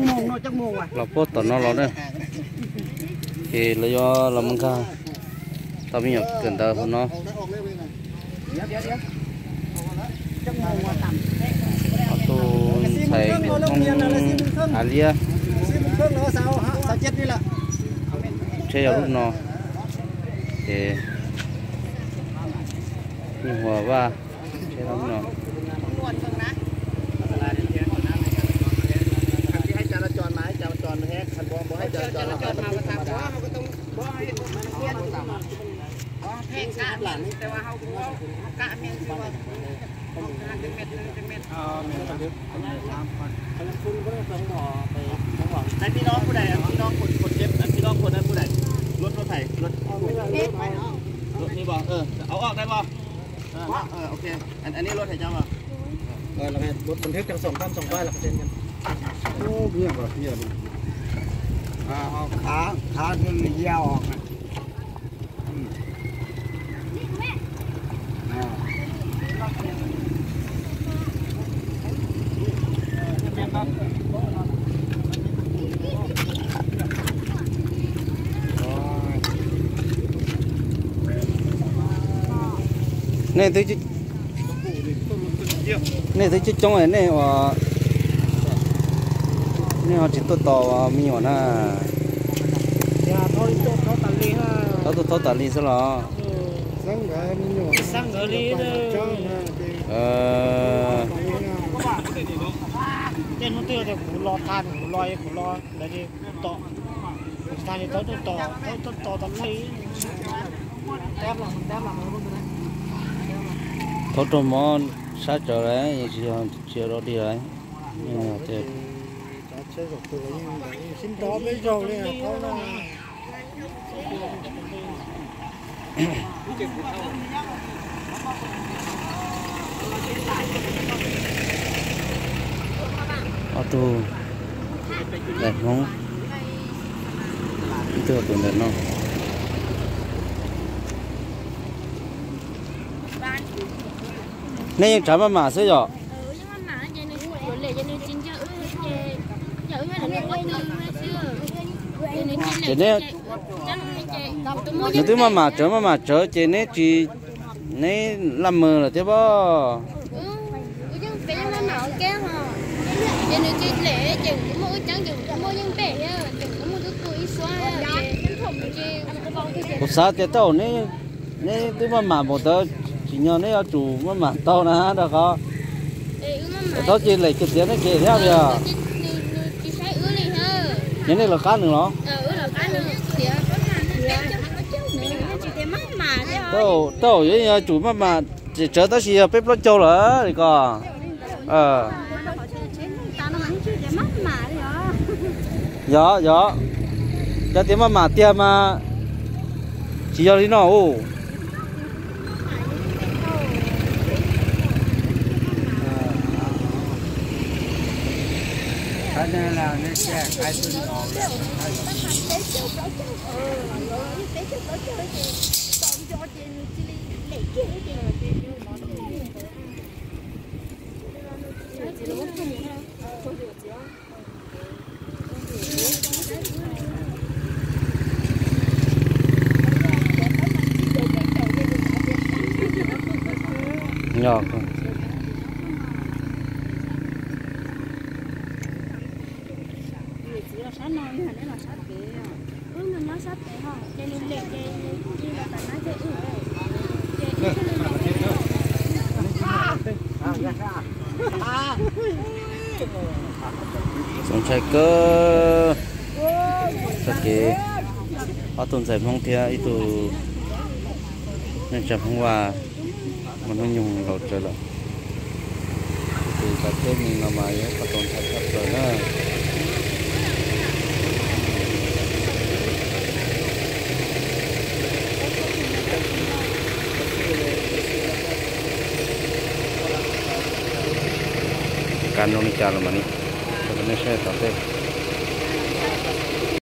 Los puag tom no los na, ces lawv yuav los mus nkag tau me nyuam kawm ntawv hauv no. Ob tug ntxhais nyuam Hmoob Av Liab, tsheb yog lub no, ces nyuam Huas Vaj, tsheb lub no. Đây,พี่น้องผู้ใด พี่น้องคน คนเจ็บ พี่น้องคนนั้นผู้ใด รถ รถไถ รถ รถนี่บ่ เออ เอาออกได้บ่ เออ เออ โอเค อัน อันนี้รถไถเจ้าบ่ เออ แล้วไง บทบันทึกทั้งสองท่านสองฝ่าย แล้วก็เซ็นกัน โอ้ เพี้ยนว่ะ เพี้ยน อ่า เอาขา ขาขึ้นเยี่ยวออกนะ Nej twb, nej twb coob coob, nej ua, nej ho tsis tuaj tos me nyuam na? Thauj tuaj thauj tas li xwb los? Tej hnub twg kuv los tag, kuv los, kuv los lawm, kuv tos, kuv tag, tau tuaj tos, tau tuaj tos tas li. Thaub raug mob sab tsawv lawm, tsis yog, tsis yog dog dig lawm. Ob tug ntxhais Hmoob, ib tug tus ntawm no. Nej yeej tsav maj mam xwb yom? Ces neb, nws twb maj mam tsawv maj mam tsawv ces neb tsis, neb laj mws lawm thiab pob. Kuv xav tias tej zaum neb, neb twb maj mam npaum ntawd, tsim nyog neb yuav tsum maj mam tau na rau qhov thaum ces lem kiag tias neb kev thiab li os. Yog nej lawv qab nws los? Tej zaum yuav tsum maj mam, tsawv tab sis yog peb plaub caug lawm li ko. Yog, yog, cov tias maj mam tiag mas tsis yog li no ub. Yog. Txaus ntshai kawg. Txoj kev ob tug ntxhais Hmoob thiab ib tug neej tsa Hmoob Vaj muaj hnub nyoog laus tsawv lawm. Tus xav teb li no mas yog qhov txaus ntshai tshaj plaws na. Kav zoo li cas los mas ne, rau nej saib tom ntej.